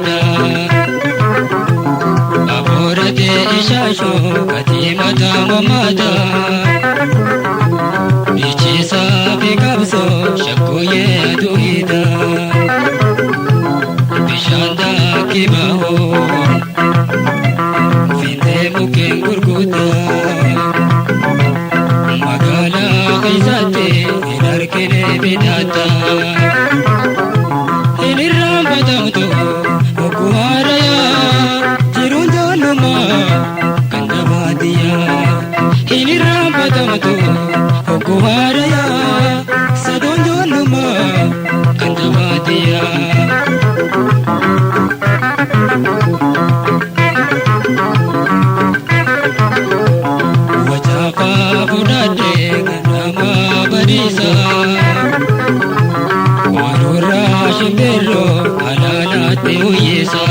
aduuhida. Abooratee ishaashoo gatii mataa mammaata. Bichiisaa fi qabsoo shakkooyyee aduuhida. Bishaan daakii bahuun fiintee mukkeen gurguddaa. Magaalaa keessatti hin argine bitatta. Hin irraanfatamtu ogguu haarayaa jiruun ijoollummaa kan baadiyyaa. Hin irraanfatamtu ogguu haarayaa sadoon ijoollummaa kan baadiyyaa. Wacaafaa fudhadhee ganama bariisa. Waanurraa shimbirroo alaalaatti uyyisa.